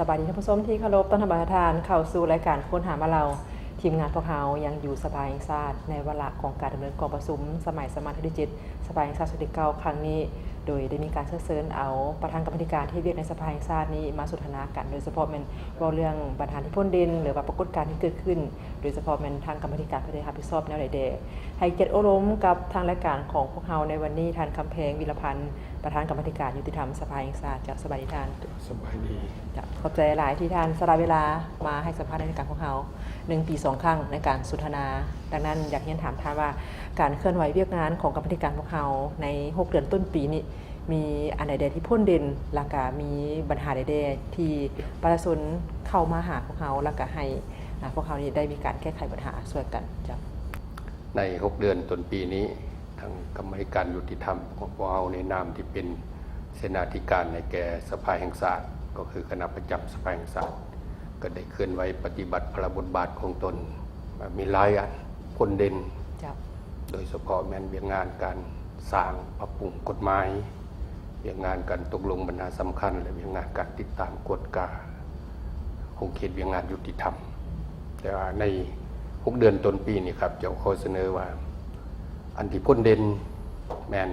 ສະບາຍດີທ່ານຜູ້ຊົມທີ່ເຄົາລົບ, ຕ້ອນຮັບບັນດາທ່ານເຂົ້າສູ່ລາຍການຄົ້ນຫາມາເລົ່າ. ທີມງານພວກເຮົາຍັງຢູ່ສະພາແຫ່ງຊາດ ໃນວາລະຂອງການດຳເນີນກອງປະຊຸມສະໄໝສາມັນເທື່ອທີເຈັດ ສະພາແຫ່ງຊາດຊຸດທີເກົ້າ ຄັ້ງນີ້, ໂດຍໄດ້ມີການເຊີນເຊີນເອົາປະທານກຳມາທິການທີ່ເຮັດວຽກໃນສະພາແຫ່ງຊາດນີ້ມາສົນທະນາກັນ, ໂດຍສະເພາະແມ່ນເວົ້າເລື່ອງບັນຫາທີ່ພົ້ນເດັ່ນ ຫຼືວ່າປາກົດການທີ່ເກີດຂຶ້ນ, ໂດຍສະເພາະແມ່ນທາງກຳມາທິການເພິ່ນໄດ້ຮັບຜິດຊອບແນວໃດແດ່. ໃຫ້ກຽດໂອ້ລົມກັບທາງລາຍການຂອງພວກເຮົາໃນວັນນີ້, ທ່ານ ຄຳແພງ ວິລະພັນ ປະທານກຳມາທິການຍຸຕິທຳສະພາແຫ່ງຊາດ. ເຈົ້າ, ສະບາຍດີທ່ານ. ສະບາຍດີ. ເຈົ້າ, ຂອບໃຈຫຼາຍທີ່ທ່ານສະຫຼະເວລາມາໃຫ້ສຳພາດໃນລາຍການຂອງເຮົາ ໜຶ່ງປີສອງຄັ້ງໃນການສົນທະນາ. ດັ່ງນັ້ນ ຢາກຮຽນຖາມທ່ານວ່າ ການເຄື່ອນໄຫວວຽກງານຂອງກຳມາທິການພວກເຮົາໃນຫົກເດືອນຕົ້ນປີນີ້ ມີອັນໃດແດ່ທີ່ພົ້ນເດັ່ນ ແລ້ວກະມີບັນຫາໃດແດ່ທີ່ປະຊາຊົນເຂົ້າມາຫາພວກເຮົາ ແລ້ວກະໃຫ້ ອາ ພວກເຮົານີ້ໄດ້ມີການແກ້ໄຂບັນຫາຊ່ວຍກັນ? ເຈົ້າ. ໃນຫົກເດືອນຕົ້ນປີນີ້ ທາງກຳມາທິການຍຸຕິທຳຂອງພວກເຮົາໃນນາມທີ່ເປັນເສນາທິການໃຫ້ແກ່ສະພາແຫ່ງຊາດ ກໍຄືຄະນະປະຈຳສະພາແຫ່ງຊາດ ກໍໄດ້ເຄື່ອນໄຫວປະຕິບັດພາລະບົດບາດຂອງຕົນ ມີຫຼາຍອັນພົ້ນເດັ່ນ. ເຈົ້າ. ໂດຍສະເພາະແມ່ນວຽກງານການສ້າງປັບປຸງກົດໝາຍ, ວຽກງານການຕົກລົງບັນຫາສຳຄັນ ແລະ ວຽກງານການຕິດຕາມກວດກາຂົງເຂດວຽກງານຍຸຕິທຳ. ແຕ່ວ່າໃນຫົກເດືອນຕົ້ນປີນີ້ ຂ້າພະເຈົ້າຂໍສະເໜີວ່າ ອັນທີ່ພົ້ນເດັ່ນແມ່ນ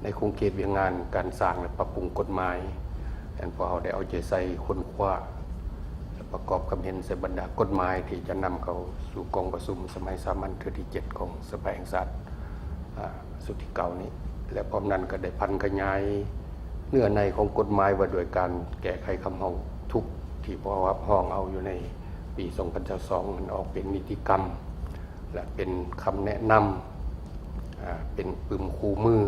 ໃນຂົງເຂດວຽກງານການສ້າງ ແລະ ປັບປຸງກົດໝາຍ, ແມ່ນພວກເຮົາໄດ້ເອົາໃຈໃສ່ຄົ້ນຄວ້າ ແລະ ປະກອບຄຳເຫັນໃສ່ບັນດາກົດໝາຍທີ່ຈະນຳເຂົ້າສູ່ກອງປະຊຸມສະໄໝສາມັນເທື່ອທີເຈັດຂອງສະພາແຫ່ງຊາດ ອາ ຊຸດທີເກົ້ານີ້ ແລະ ພ້ອມນັ້ນກໍໄດ້ຜັນຂະຫຍາຍເນື້ອໃນຂອງກົດໝາຍວ່າດ້ວຍການແກ້ໄຂຄຳຮ້ອງທຸກ ທີ່ພວກເຮົາຮັບຮອງເອົາຢູ່ໃນປີສອງພັນຊາວສອງ ມັນອອກເປັນນິຕິກຳ ແລະ ເປັນຄຳແນະນຳ ອາ ເປັນປຶ້ມຄູ່ມື ອືມ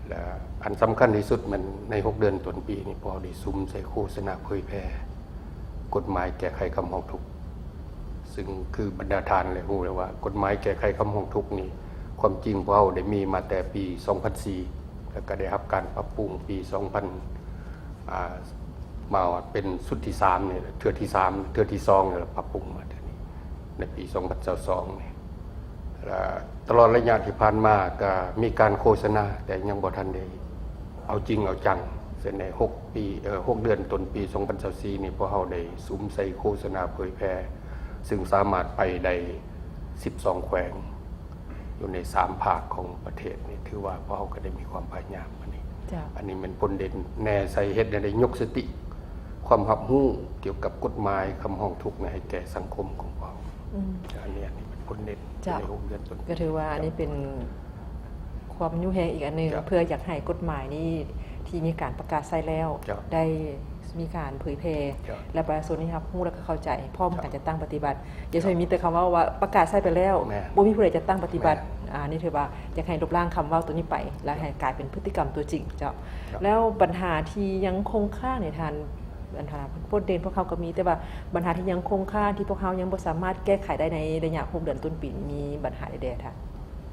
ແລະ ອັນສຳຄັນທີ່ສຸດແມ່ນໃນຫົກເດືອນຕົ້ນປີນີ້ ພວກເຮົາໄດ້ສຸມໃສ່ໂຄສະນາເຜີຍແຜ່ ກົດໝາຍແກ້ໄຂຄຳຮ້ອງທຸກ ຊຶ່ງຄືບັນດາທ່ານແຫຼະຮູ້ແລ້ວວ່າ ກົດໝາຍແກ້ໄຂຄຳຮ້ອງທຸກນີ້ ຄວາມຈິງພວກເຮົາໄດ້ມີມາແຕ່ປີສອງພັນສີ່ ແລ້ວກໍໄດ້ຮັບການປັບປຸງປີສອງພັນ ອາ ມາເປັນຊຸດທີສາມນີ້ແຫຼະ ເທື່ອທີສາມ ເທື່ອທີສອງນີ້ແຫຼະ ປັບປຸງມາເທື່ອນີ້ ໃນປີສອງພັນຊາວສອງນີ້ ແລະ ຕະຫຼອດໄລຍະທີ່ຜ່ານມາກໍມີການໂຄສະນາ ແຕ່ຍັງບໍ່ທັນໄດ້ເອົາຈິງເອົາຈັງ. ເຊັ່ນໃນຫົກປີ ເອີ ຫົກເດືອນຕົ້ນປີສອງພັນຊາວສີ່ນີ້ ພວກເຮົາໄດ້ສຸມໃສ່ໂຄສະນາເຜີຍແຜ່ ຊຶ່ງສາມາດໄປໄດ້ສິບສອງແຂວງ ຢູ່ໃນສາມພາກຂອງປະເທດນີ້ ຖືວ່າພວກເຮົາກໍໄດ້ມີຄວາມພະຍາຍາມອັນນີ້. ເຈົ້າ. ອັນນີ້ແມ່ນຜົນເດັ່ນແນໃສ່ເຮັດໃຫ້ໄດ້ຍົກສະຕິຄວາມຮັບຮູ້ກ່ຽວກັບກົດໝາຍຄຳຮ້ອງທຸກໃຫ້ແກ່ສັງຄົມຂອງພວກເຮົາ. ອືມ. ອັນນີ້ ອັນນີ້ແມ່ນຜົນເດັ່ນ. ເຈົ້າ. ໃນຫົກເດືອນຕົ້ນ ກໍຖືວ່າອັນນີ້ເປັນຄວາມຍູ້ແຮງອີກອັນໜຶ່ງ ເຈົ້າ. ເພື່ອຢາກໃຫ້ກົດໝາຍນີ້ທີ່ມີການປະກາດໃຊ້ແລ້ວ ເຈົ້າ. ໄດ້ ມີການເຜີຍແຜ່ ເຈົ້າ. ແລະ ປະຊາຊົນນີ້ຮັບຮູ້ ແລະ ກໍເຂົ້າໃຈ ພ້ອມກັນ ເຈົ້າ. ຈັດຕັ້ງປະຕິບັດ. ຢ່າໃຫ້ມີແຕ່ຄຳເວົ້າວ່າປະກາດໃຊ້ໄປແລ້ວ ແມ່ນ. ບໍ່ມີຜູ້ໃດຈັດຕັ້ງປະຕິບັດ. ແມ່ນ. ອາ ນີ້ຖືວ່າຢາກໃຫ້ລົບລ້າງຄຳເວົ້າໂຕນີ້ໄປ ແລະ ແມ່ນ. ໃຫ້ກາຍເປັນພຶດຕິກຳຕົວຈິງ. ເຈົ້າ. ເຈົ້າ. ແລ້ວບັນຫາທີ່ຍັງຄົງຄ້າງນີ້ທ່ານ ບັນຫາພົ້ນເດັ່ນພວກເຮົາກໍມີ ແຕ່ວ່າບັນຫາທີ່ຍັງຄົງຄ້າງ ທີ່ພວກເຮົາຍັງບໍ່ສາມາດແກ້ໄຂໄດ້ໃນໄລຍະຫົກເດືອນຕົ້ນປີນີ້ ມີບັນຫາໃດແດ່ທ່ານ?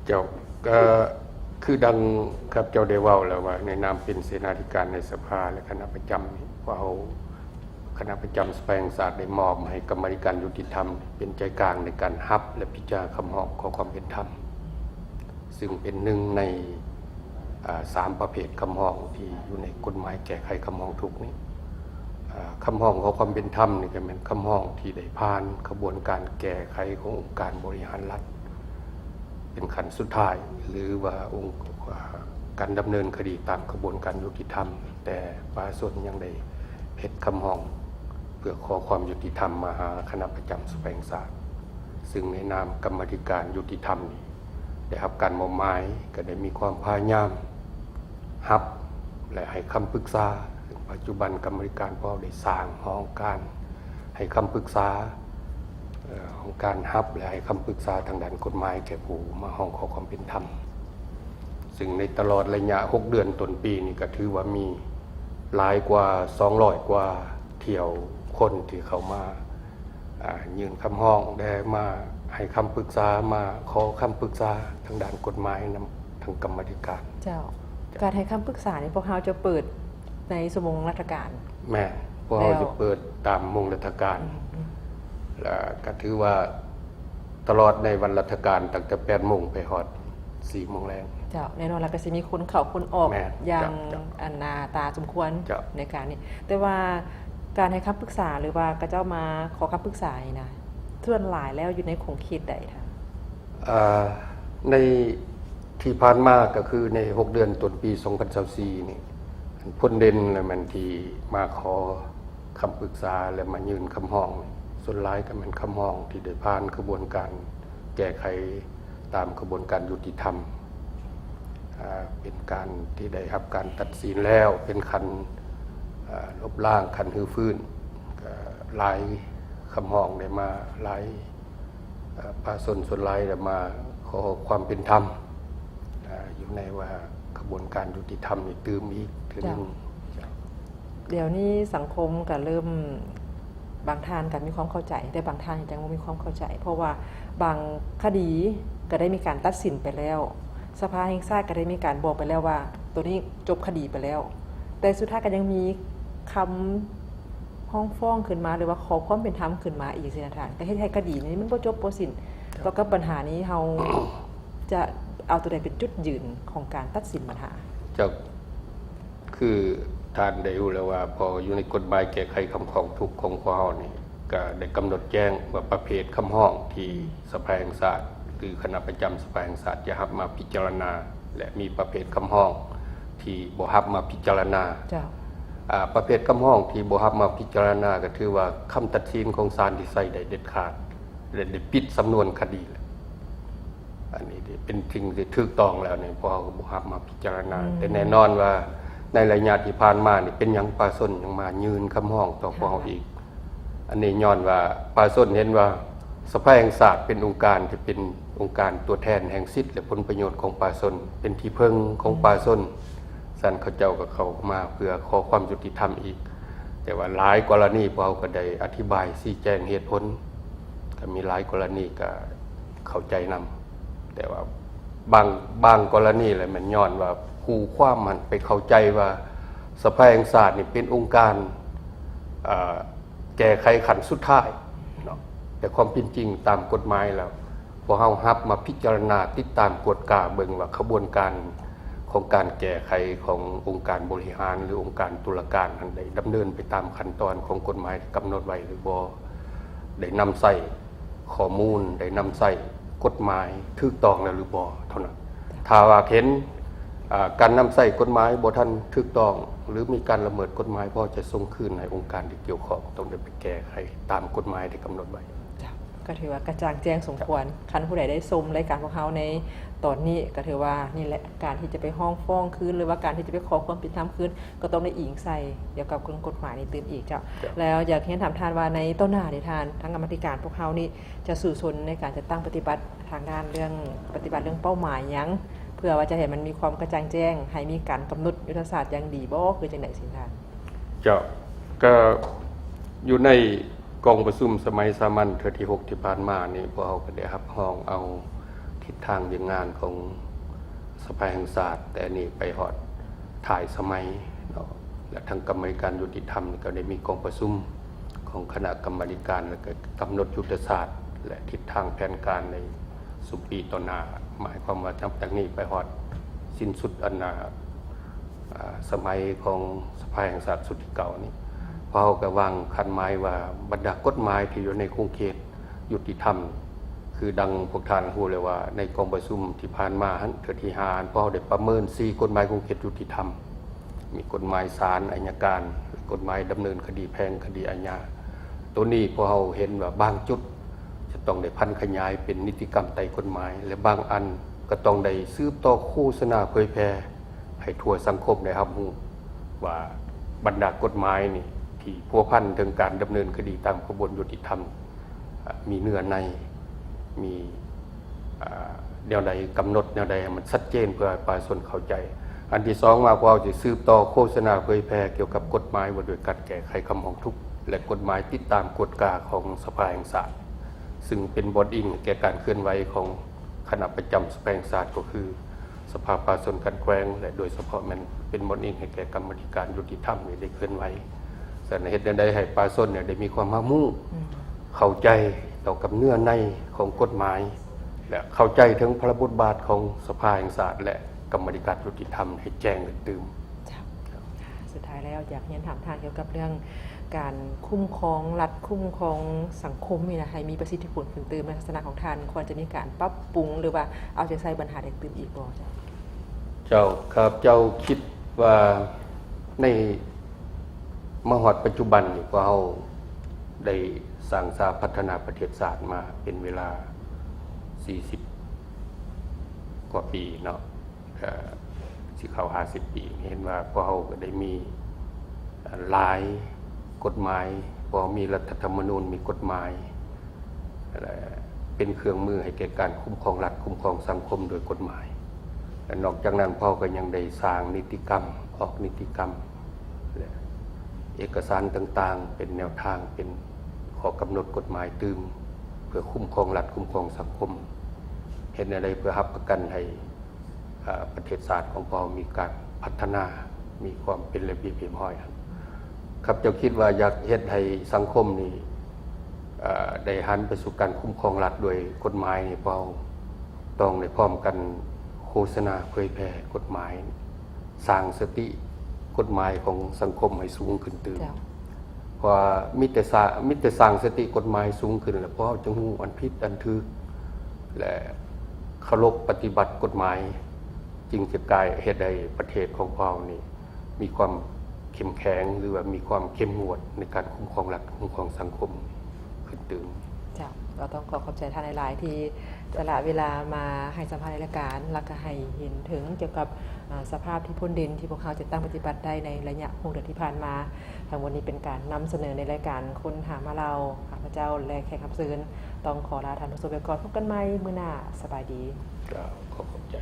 ເຈົ້າ ກໍຄືດັ່ງຂ້າພະເຈົ້າໄດ້ເວົ້າແລ້ວວ່າ ໃນນາມເປັນເສນາທິການໃນສະພາ ແລະ ຄະນະປະຈຳນີ້ ພວກເຮົາ ຄະນະປະຈຳສະພາແຫ່ງຊາດໄດ້ມອບໃຫ້ກຳມາທິການຍຸຕິທຳ ເປັນໃຈກາງໃນການຮັບ ແລະ ພິຈາລະນາຄຳຮ້ອງຂໍຄວາມເປັນທຳ ຊຶ່ງເປັນໜຶ່ງໃນ ອາ ສາມປະເພດຄຳຮ້ອງທີ່ຢູ່ໃນກົດໝາຍແກ້ໄຂຄຳຮ້ອງທຸກນີ້. ອາ ຄຳຮ້ອງຂໍຄວາມເປັນທຳນີ້ກໍແມ່ນຄຳຮ້ອງທີ່ໄດ້ຜ່ານຂະບວນການແກ້ໄຂຂອງອົງການບໍລິຫານລັດ ເປັນຂັ້ນສຸດທ້າຍ ຫຼືວ່າອົງ ອາ ການດຳເນີນຄະດີຕາມຂະບວນການຍຸຕິທຳ, ແຕ່ປະຊາຊົນຍັງໄດ້ເຮັດຄຳຮ້ອງເພື່ອຂໍຄວາມຍຸຕິທຳມາຫາຄະນະປະຈຳສະພາແຫ່ງຊາດ, ຊຶ່ງໃນນາມກຳມາທິການຍຸຕິທຳນີ້ ໄດ້ຮັບການມອບໝາຍ ກໍໄດ້ມີຄວາມພະຍາຍາມຮັບ ແລະ ໃຫ້ຄຳປຶກສາ. ຊຶ່ງປັດຈຸບັນກຳມາທິການພວກເຮົາໄດ້ສ້າງຫ້ອງການໃຫ້ຄຳປຶກສາ, ເອີ ຫ້ອງການຮັບ ແລະ ໃຫ້ຄຳປຶກສາທາງດ້ານກົດໝາຍແກ່ຜູ້ມາຮ້ອງຂໍຄວາມເປັນທຳ, ຊຶ່ງໃນຕະຫຼອດໄລຍະຫົກເດືອນຕົ້ນປີນີ້ ກໍຖືວ່າມີຫຼາຍກວ່າສອງຮ້ອຍກວ່າຖ້ຽວຄົນທີ່ເຂົ້າມາ ອ່າ ຍື່ນຄຳຮ້ອງ ແລະ ມາໃຫ້ຄຳປຶກສາ, ມາຂໍຄຳປຶກສາທາງດ້ານກົດໝາຍນຳທາງກຳມາທິການ. ເຈົ້າ. ເຈົ້າ. ການໃຫ້ຄຳປຶກສານີ້ ພວກເຮົາຈະເປີດໃນຊົ່ວໂມງລັດຖະການ? ແມ່ນ, ພວກເຮົາຈະເປີດຕາມໂມງລັດຖະການ. ອືມ. ແລະ ກໍຖືວ່າຕະຫຼອດໃນວັນລັດຖະການ ຕັ້ງແຕ່ແປດໂມງໄປຮອດສີ່ໂມງແລງ. ເຈົ້າ. ແນ່ນອນລະ ກໍຊິມີຄົນເຂົ້າຄົນອອກ ແມ່ນ ຢ່າງ ເຈົ້າ ເຈົ້າ ອັນໜ້າຕາສົມຄວນ. ເຈົ້າ. ໃນການນີ້ ແຕ່ວ່າ ການໃຫ້ຄຳປຶກສາ ຫຼືວ່າເຂົາເຈົ້າມາຂໍຄຳປຶກສານີ້ນະ ສ່ວນຫຼາຍແລ້ວຢູ່ໃນຂົງເຂດໃດທ່ານ? ເອີ ໃນທີ່ຜ່ານມາກໍຄືໃນຫົກເດືອນຕົ້ນປີສອງພັນຊາວສີ່ນີ້ ຜົນເດັ່ນລະແມ່ນທີ່ມາຂໍຄຳປຶກສາ ແລະ ມາຍື່ນຄຳຮ້ອງ ສ່ວນຫຼາຍກໍແມ່ນຄຳຮ້ອງທີ່ໄດ້ຜ່ານຂະບວນການແກ້ໄຂຕາມຂະບວນການຍຸຕິທຳ ເປັນການທີ່ໄດ້ຮັບການຕັດສິນແລ້ວ ເປັນຂັ້ນ ເອີ ລົບລ້າງ ຂັ້ນຮື້ຟື້ນ ກໍຫຼາຍຄຳຮ້ອງໄດ້ມາ ຫຼາຍ ເອີ ປະຊາຊົນສ່ວນຫຼາຍໄດ້ມາຂໍຄວາມເປັນທຳ ເອີ ຢູ່ໃນວ່າຂະບວນການຍຸຕິທຳນີ້ຕື່ມອີກເທື່ອໜຶ່ງ. ເຈົ້າ. ດຽວນີ້ສັງຄົມກໍເລີ່ມ ບາງທ່ານກໍມີຄວາມເຂົ້າໃຈ ແຕ່ບາງທ່ານຍັງບໍ່ມີຄວາມເຂົ້າໃຈ ເພາະວ່າບາງຄະດີກໍໄດ້ມີການຕັດສິນໄປແລ້ວ ສະພາແຫ່ງຊາດກໍໄດ້ມີການບອກໄປແລ້ວວ່າ ໂຕນີ້ຈົບຄະດີໄປແລ້ວ ແຕ່ສຸດທ້າຍກໍຍັງມີຄຳຮ້ອງຟ້ອງຂຶ້ນມາ ຫຼືວ່າຂໍຄວາມເປັນທຳຂຶ້ນມາອີກຊີ້ນະທ່ານ ກໍເຮັດໃຫ້ຄະດີນີ້ມັນບໍ່ຈົບບໍ່ສິ້ນ. ເຈົ້າ. ຕໍ່ກັບບັນຫານີ້ ເຮົາຈະເອົາໂຕໃດເປັນຈຸດຢືນຂອງການຕັດສິນບັນຫາ? ເຈົ້າ. ຄືທ່ານໄດ້ຮູ້ແລ້ວວ່າ ພໍຢູ່ໃນກົດໝາຍແກ້ໄຂຄຳຮ້ອງທຸກຂອງພວກເຮົານີ້ ກະໄດ້ກຳນົດແຈ້ງວ່າປະເພດຄຳຮ້ອງທີ່ສະພາແຫ່ງຊາດ ຫຼື ຄະນະປະຈຳສະພາແຫ່ງຊາດຈະຮັບມາພິຈາລະນາ ແລະ ມີປະເພດຄຳຮ້ອງທີ່ບໍ່ຮັບມາພິຈາລະນາ. ເຈົ້າ. ອາ ປະເພດຄຳຮ້ອງທີ່ບໍ່ຮັບມາພິຈາລະນາ ກໍຖືວ່າຄຳຕັດສິນຂອງສານທີ່ໃຊ້ໄດ້ເດັດຂາດ ແລະ ໄດ້ປິດສຳນວນຄະດີແລ້ວ. ອັນນີ້ເປັນສິ່ງທີ່ຖືກຕ້ອງແລ້ວນີ້ ພວກເຮົາກໍບໍ່ຮັບມາພິຈາລະນາ. ອືມ. ແຕ່ແນ່ນອນວ່າໃນໄລຍະທີ່ຜ່ານມານີ້ ເປັນຫຍັງປະຊາຊົນຍັງມາຍື່ນຄຳຮ້ອງຕໍ່ພວກເຮົາອີກ? ອັນນີ້ຍ້ອນວ່າປະຊາຊົນເຫັນວ່າສະພາແຫ່ງຊາດເປັນອົງການທີ່ເປັນອົງການຕົວແທນແຫ່ງສິດ ແລະ ຜົນປະໂຫຍດຂອງປະຊາຊົນ ເປັນທີ່ເພິ່ງຂອງປະຊາຊົນ. ອືມ. ສະນັ້ນເຂົາເຈົ້າກໍເຂົ້າມາເພື່ອຂໍຄວາມຍຸຕິທຳອີກ. ແຕ່ວ່າຫຼາຍກໍລະນີພວກເຮົາກໍໄດ້ອະທິບາຍຊີ້ແຈງເຫດຜົນ ກໍມີຫຼາຍກໍລະນີກໍເຂົ້າໃຈນຳ ແຕ່ວ່າບາງ ບາງກໍລະນີແຫຼະ ແມ່ນຍ້ອນວ່າຜູ້ຄວາມຫັ້ນໄປເຂົ້າໃຈວ່າສະພາແຫ່ງຊາດນີ້ເປັນອົງການ ເອີ ແກ້ໄຂຂັ້ນສຸດທ້າຍເນາະ ແຕ່ຄວາມເປັນຈິງຕາມກົດໝາຍແລ້ວ ພວກເຮົາຮັບມາພິຈາລະນາ ຕິດຕາມກວດກາເບິ່ງວ່າຂະບວນການຂອງການແກ້ໄຂຂອງອົງການບໍລິຫານ ຫຼື ອົງການຕຸລາການຫັ້ນ ໄດ້ດຳເນີນໄປຕາມຂັ້ນຕອນຂອງກົດໝາຍທີ່ກຳນົດໄວ້ຫຼືບໍ່, ໄດ້ນຳໃຊ້ຂໍ້ມູນ, ໄດ້ນຳໃຊ້ກົດໝາຍຖືກຕ້ອງແລ້ວຫຼືບໍ່ເທົ່ານັ້ນ. ຖ້າວ່າເຫັນ ອ່າ ການນຳໃຊ້ກົດໝາຍບໍ່ທັນຖືກຕ້ອງ ຫຼື ມີການລະເມີດກົດໝາຍ, ພວກເຮົາຈະສົ່ງຄືນໃຫ້ອົງການທີ່ກ່ຽວຂ້ອງ ຕ້ອງໄດ້ໄປແກ້ໄຂຕາມກົດໝາຍທີ່ກຳນົດໄວ້. ເຈົ້າ. ກໍຖືວ່າກະຈ່າງແຈ້ງສົມຄວນ. ເຈົ້າ. ຄັນຜູ້ໃດໄດ້ຊົມລາຍການພວກເຮົາໃນຕອນນີ້ ກໍຖືວ່ານີ້ແຫຼະ ການທີ່ຈະໄປຮ້ອງຟ້ອງຄືນ ຫຼືວ່າການທີ່ຈະໄປຂໍຄວາມເປັນທຳຄືນ ກໍຕ້ອງໄດ້ອີງໃສ່ກ່ຽວກັບເລື່ອງກົດໝາຍນີ້ຕື່ມອີກ. ເຈົ້າ. ເຈົ້າ. ແລ້ວຢາກຮຽນຖາມທ່ານວ່າ ໃນຕໍ່ໜ້ານີ້ທ່ານ ທາງກຳມາທິການພວກເຮົານີ້ຈະສູ້ຊົນໃນການຈັດຕັ້ງປະຕິບັດທາງດ້ານເລື່ອງ ປະຕິບັດເລື່ອງເປົ້າໝາຍຫຍັງ ເພື່ອວ່າຈະໃຫ້ມັນມີຄວາມກະຈ່າງແຈ້ງ ໃຫ້ມີການກຳນົດຍຸດທະສາດຢ່າງດີບໍ່ ຄືຈັ່ງໃດຊີ້ທ່ານ? ເຈົ້າ. ກໍຢູ່ໃນກອງປະຊຸມສະໄໝສາມັນເທື່ອທີຫົກທີ່ຜ່ານມານີ້ ພວກເຮົາກໍໄດ້ຮັບຮອງເອົາທິດທາງວຽກງານຂອງສະພາແຫ່ງຊາດ ແຕ່ນີ້ໄປຮອດທ້າຍສະໄໝເນາະ ແລະ ທາງກຳມາທິການຍຸຕິທຳນີ້ກໍໄດ້ມີກອງປະຊຸມຂອງຄະນະກຳມາທິການ ແລະ ກໍກຳນົດຍຸດທະສາດ ແລະ ທິດທາງແຜນການໃນຊຸມປີຕໍ່ໜ້າ ໝາຍຄວາມວ່ານັບຈາກນີ້ໄປຮອດສິ້ນສຸດອັນ ອ່າ ອ່າ ສະໄໝຂອງສະພາແຫ່ງຊາດຊຸດທີເກົ້ານີ້ ພວກເຮົາກໍວາງຄາດໝາຍວ່າບັນດາກົດໝາຍທີ່ຢູ່ໃນຂົງເຂດຍຸຕິທຳ ຄືດັ່ງພວກທ່ານຮູ້ແລ້ວວ່າ ໃນກອງປະຊຸມທີ່ຜ່ານມາຫັ້ນ ເທື່ອທີຫ້າ ພວກເຮົາໄດ້ປະເມີນສີ່ກົດໝາຍຂົງເຂດຍຸຕິທຳ ມີກົດໝາຍສານໄອຍະການ ກົດໝາຍດຳເນີນຄະດີແພ່ງ, ຄະດີອາຍາ. ໂຕນີ້ພວກເຮົາເຫັນວ່າບາງຈຸດຈະຕ້ອງໄດ້ຜັນຂະຫຍາຍເປັນນິຕິກຳໄຕ່ກົດໝາຍ ແລະ ບາງອັນກໍຕ້ອງໄດ້ສືບຕໍ່ໂຄສະນາເຜີຍແຜ່ ໃຫ້ທົ່ວສັງຄົມໄດ້ຮັບຮູ້ວ່າບັນດາກົດໝາຍນີ້ ທີ່ພົວພັນເຖິງການດຳເນີນຄະດີຕາມຂະບວນຍຸຕິທຳ ມີເນື້ອໃນ ມີ ອາ ແນວໃດ ກຳນົດແນວໃດໃຫ້ມັນຊັດເຈນ ເພື່ອໃຫ້ປະຊາຊົນເຂົ້າໃຈ. ອັນທີສອງມາ ພວກເຮົາຈະສືບຕໍ່ໂຄສະນາເຜີຍແຜ່ກ່ຽວກັບກົດໝາຍວ່າດ້ວຍການແກ້ໄຂຄຳຮ້ອງທຸກ ແລະ ກົດໝາຍຕິດຕາມກວດກາຂອງສະພາແຫ່ງຊາດ ຊຶ່ງເປັນບ່ອນອີງໃຫ້ແກ່ການເຄື່ອນໄຫວຂອງຄະນະປະຈຳສະພາແຫ່ງຊາດ ກໍຄື ສະພາປະຊາຊົນຂັ້ນແຂວງ ແລະ ໂດຍສະເພາະແມ່ນເປັນບ່ອນອີງໃຫ້ແກ່ກຳມາທິການຍຸຕິທຳນີ້ໄດ້ເຄື່ອນໄຫວ. ສະນັ້ນ ເຮັດແນວໃດໃຫ້ປະຊາຊົນນີ້ໄດ້ມີຄວາມຮັບຮູ້ ອືມ ເຂົ້າໃຈຕໍ່ກັບເນື້ອໃນຂອງກົດໝາຍ ແລະ ເຂົ້າໃຈເຖິງພາລະບົດບາດຂອງສະພາແຫ່ງຊາດ ແລະ ກຳມາທິການຍຸຕິທຳໃຫ້ແຈ້ງຂຶ້ນຕື່ມ. ເຈົ້າ. ສຸດທ້າຍແລ້ວ ຢາກຮຽນຖາມທ່ານກ່ຽວກັບເລື່ອງ ການຄຸ້ມຄອງລັດ ຄຸ້ມຄອງສັງຄົມນີ້ນະ ໃຫ້ມີປະສິດທິຜົນຂຶ້ນຕື່ມ ໃນທັດສະນະຂອງທ່ານ ຄວນຈະມີການປັບປຸງ ຫຼືວ່າເອົາໃຈໃສ່ບັນຫາໃດຕື່ມອີກບໍ່ເຈົ້າ? ເຈົ້າ ຂ້າພະເຈົ້າຄິດວ່າໃນ ມາຮອດປັດຈຸບັນນີ້ ພວກເຮົາໄດ້ສ້າງສາພັດທະນາປະເທດຊາດມາເປັນເວລາສີ່ສິບກວ່າປີເນາະ ກະຊິເຂົ້າຫ້າສິບປີ ເຫັນວ່າພວກເຮົາກະໄດ້ມີຫຼາຍກົດໝາຍ ເພາະມີລັດຖະທຳມະນູນ ມີກົດໝາຍ ແລະ ເປັນເຄື່ອງມືໃຫ້ແກ່ການຄຸ້ມຄອງລັດ ຄຸ້ມຄອງສັງຄົມໂດຍກົດໝາຍ ແລະ ນອກຈາກນັ້ນ ພວກເຮົາກະຍັງໄດ້ສ້າງນິຕິກຳ ອອກນິຕິກຳ ແລະ ເອກະສານຕ່າງໆ ເປັນແນວທາງ ເປັນຂໍ້ກຳນົດກົດໝາຍຕື່ມ ເພື່ອຄຸ້ມຄອງລັດ ຄຸ້ມຄອງສັງຄົມ ເຮັດແນວໃດເພື່ອຮັບປະກັນໃຫ້ ອາ ປະເທດຊາດຂອງພວກເຮົາມີການພັດທະນາ ມີຄວາມເປັນລະບຽບຮຽບຮ້ອຍ. ຂ້າພະເຈົ້າຄິດວ່າຢາກເຮັດໃຫ້ສັງຄົມນີ້ ອາ ໄດ້ຫັນໄປສູ່ການຄຸ້ມຄອງລັດໂດຍກົດໝາຍນີ້ ພວກເຮົາຕ້ອງໄດ້ພ້ອມກັນໂຄສະນາເຜີຍແຜ່ກົດໝາຍ ສ້າງສະຕິກົດໝາຍຂອງສັງຄົມໃຫ້ສູງຂຶ້ນຕື່ມ ເຈົ້າ ເພາະວ່າມີແຕ່ສ້າງ ມີແຕ່ສ້າງສະຕິກົດໝາຍສູງຂຶ້ນ ແລ້ວພວກເຮົາຈຶ່ງຮູ້ອັນຜິດອັນຖືກ ແລະ ເຄົາລົບປະຕິບັດກົດໝາຍ ຈຶ່ງຈະກາຍເຮັດໃຫ້ປະເທດຂອງພວກເຮົານີ້ ມີຄວາມເຂັ້ມແຂງ ຫຼືວ່າມີຄວາມເຂັ້ມງວດໃນການຄຸ້ມຄອງລັດ ຄຸ້ມຄອງສັງຄົມຂຶ້ນຕື່ມ. ເຈົ້າ ກໍຕ້ອງຂໍຂອບໃຈທ່ານຫຼາຍໆ ທີ່ສະຫຼະເວລາມາໃຫ້ສຳພາດໃນລາຍການ ແລ້ວກໍໃຫ້ເຫັນເຖິງກ່ຽວກັບ ອາ ສະພາບທີ່ພົ້ນເດັ່ນທີ່ພວກເຮົາຈັດຕັ້ງປະຕິບັດໄດ້ໃນໄລຍະຫົກເດືອນທີ່ຜ່ານມາ. ທັງໝົດນີ້ເປັນການນຳສະເໜີໃນລາຍການຄົ້ນຫາມາເລົ່າ. ຂ້າພະເຈົ້າ ແລະ ແຂກຮັບເຊີນ ຕ້ອງຂໍລາທ່ານຜູ້ຊົມໄປກ່ອນ. ພົບກັນໃໝ່ມື້ໜ້າ. ສະບາຍດີ. ເຈົ້າ ຂໍຂອບໃຈ.